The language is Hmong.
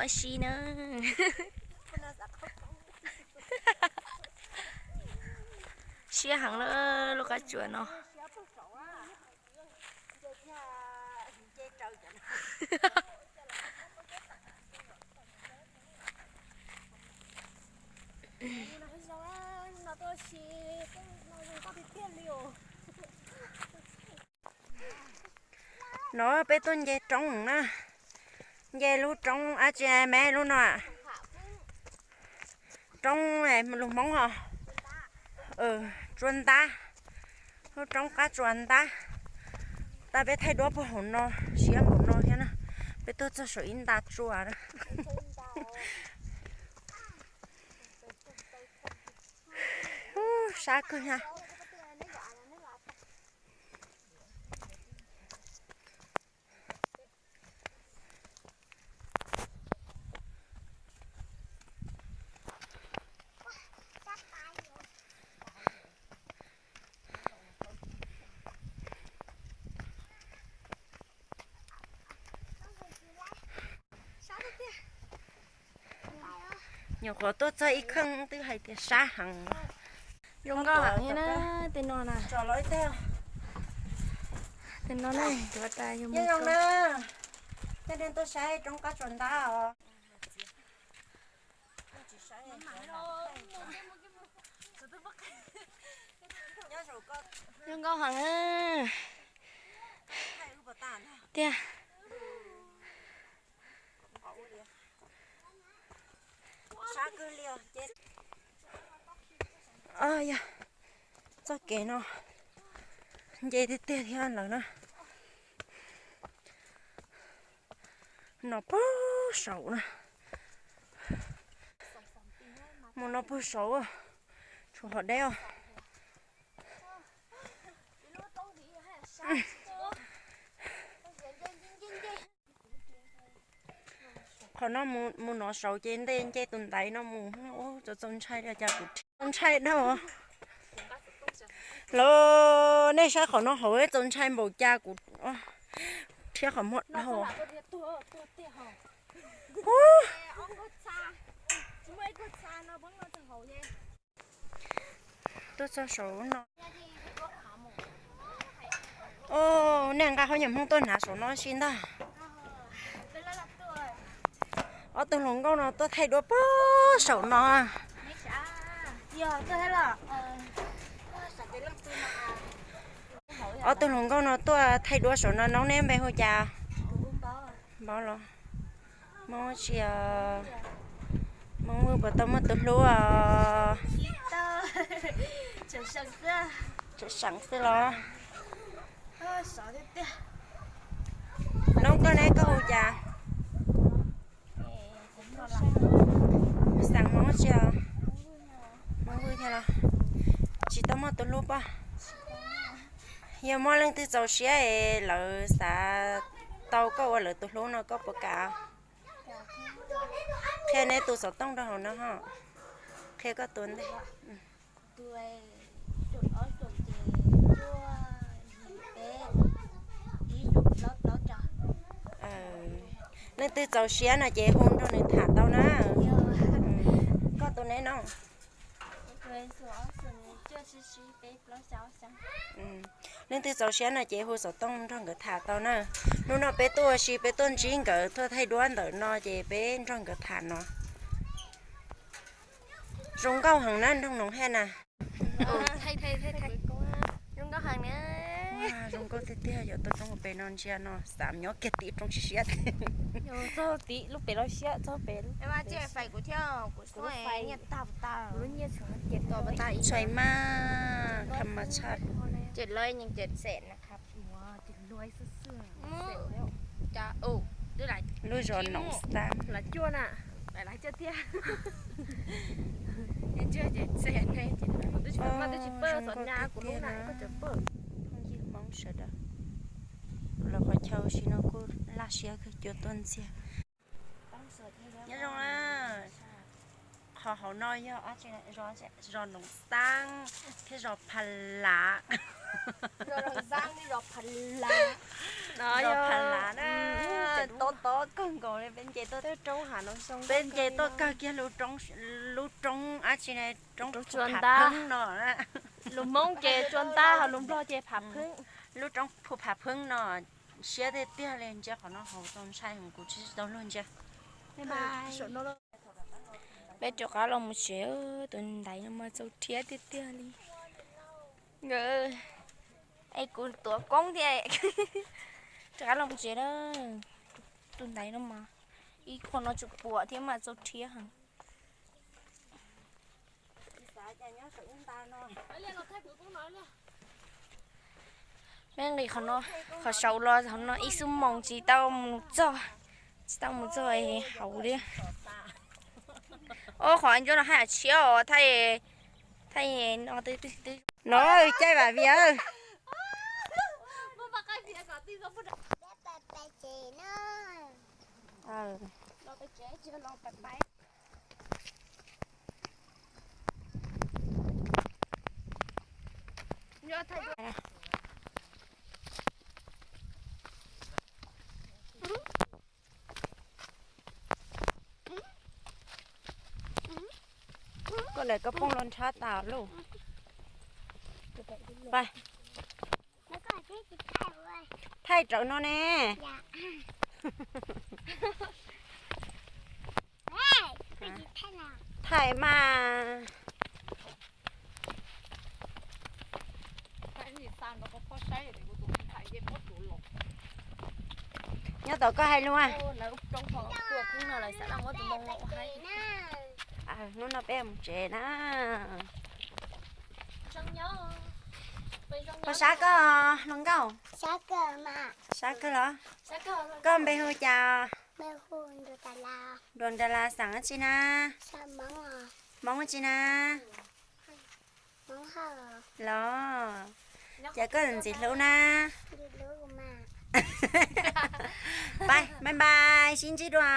Si na. Siab heev lawm lub qab tsuas no. No peb tuaj nce roob na, nce lub roob ab tsi me lub no, roob lus Hmoob ho, Tsua Ntab, lub roob qab Tsua Ntab. Tab peb thaij duab puag hauv no, siab npaum no thiab na. Peb tuaj txog saum ib nta tsua na. Sab kawg na. Nyuam qhuav tuaj txog ib kheej twb hais tias sab heev. Zoo nkauj heev na, tej no na. Tej no na, zoo na. Tej neeg tuaj saib roob qab Tsua Ntab os. Zoo nkauj heev. Tiag. Yog txoj kev no nce tiag tiag thiab lawm na. No puag saud na. Mus no puag saud, tshuav hov deb os. Qhov no mus no saud ces ntej nce tus ntaiv no mus ua txaus ntshai li cas kuv txaus ntshai dhau. Los nej saib qhov no hauv txaus ntshai npaum cas kuv rhiab qhov muag dhau. Tuaj txog saud no. Nej nqa qhov nyuam Hmoob tuaj hnav saum no si ntag. Ob tug hluas nkauj no tuaj thaij duab puag saum no. Ob tug hluas nkauj no tuaj thaij duab saum no, noob neb npe hu cas? Npaub los? Hmoob tsi os? Hmoob Vwj puas tau muaj tus hlub os? Tseem seem xwb los? Noob koj ne, koj hu cas? Xeem Hmoob tsi os? Hmoob Vwj thiab los? Tsis tau muaj tus hlub pob? Yog muaj leej twg txaus siab es lawv xav tau koj ua lawv tus hlub no koj puas kam? Qhia neb tus xov tooj rau hauv no ho. Qhia koj tus ntej. Leej twg txaus siab no ces hu nrog nws tham tau na. Koj tus neb no? Leej twg txaus siab no ces hu xov tooj nrog nkawd tham tau na. Hnub no peb tuaj ua si, peb tuaj ntsib nkawd tuaj thaij duab ntawm no ces peb nrog nkawd tham no. Zoo nkauj heev na nroog Noov Haj na. Zoo nkauj heev na. Zoo nkauj tiag tiag, yuav tuaj roob pem no ntsia no xav nyob kiag tim roob siab siab. Txog tim lub pem los siab txog pem. Ntshai mas tham mas tshaj. Lub zos Noov Xab. Phooj ywg Hmoob sawv daws, los qhov chaw si no kuj laj siab kawg, cua tuaj ntxiag. Nyob zoo na, qhov hauv no yog zos Noov Xab thiab zos Pha Lav. Zos Pha Lav na. Tob tob kawg nkaus li, peb nce tuaj, peb nce tuaj kawg kiag lub roob, lub roob dab tsi ne, roob Phu Pha Pheeb no. Lus Hmoob ces tsua ntab, lus Nplog ces Pha Pheeb. Lub roob Phu Pha Pheeb no siab tiag tiag li, ntsia qhov no haus tau ntshai heev, kuv tsis tau luag ntsia. Peb rov qab los mus tsev, tus ntaiv no mas txaus rhiab tiag tiag li. Es kuv tuav koob thiab. Rov qab los mus tsev na. Tus ntaiv no mas ib qho no tsuas puam thiab mas txaus rhiab heev. Peb nqis qhov no, qhov saud los qhov no ib xuab moos tsis tau mus txog, tsis tau mus txog hauv li. Ob, qhov ncauj no haj yam tshiab os, thaij, thaij no twb twb twb. No caij vam vias. Koj ntawm koj poob los nrhab tas lauj. Thaij rawv no ne. Thaij mas. Nyob tom koj hais lus. Hnub no peb mus tsev na. Puas sab koj hluas nkauj? Sab kawg los? Koj npe hu cas? Npe hu Nruas Nras Las, xeem dab tsi na? Hmoob dab tsi na? Los, ces koj ntxim hlub na. Bye bye, sib ntsib dua.